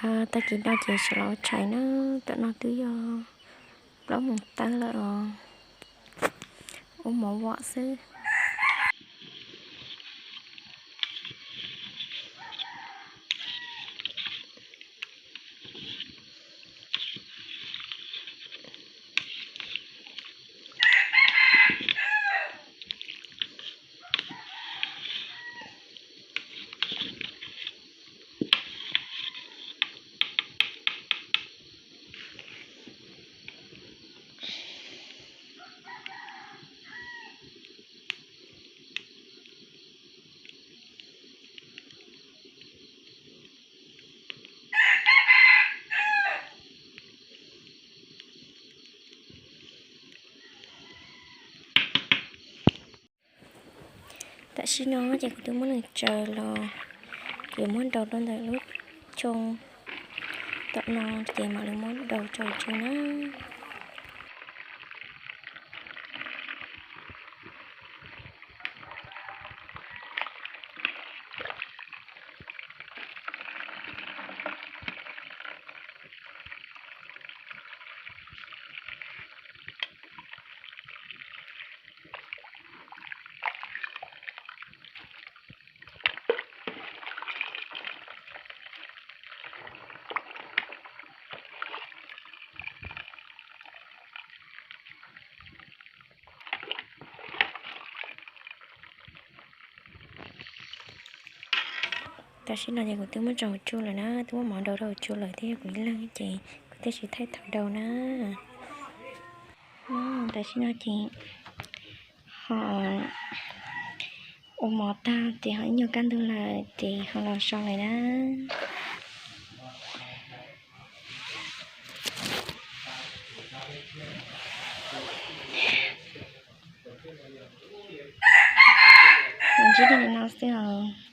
Tag kis no ces sawv los ua tshais na, tam no twb yog plaub moos tawm lawm os, ua mov vom xwb. Tam sim no ces kuv twb muab nws tsaws los, kuv yuav muab daus rau ntawm lub choo tom no, ces mam li muab daus rau tsua na. Tam sim no ces kuv twb muab tso hauv tsua lawm na, twb muab mov daus rau hauv tsua lawm thiab, yog kuv ib leeg ces kuv thiaj tsis thaij thaum daus na. Tam sim no ces ho ua mov tag ces ho ib nyuag kaj ntug lawm ces ho los so lawm na. Los ntsib li no xwb os.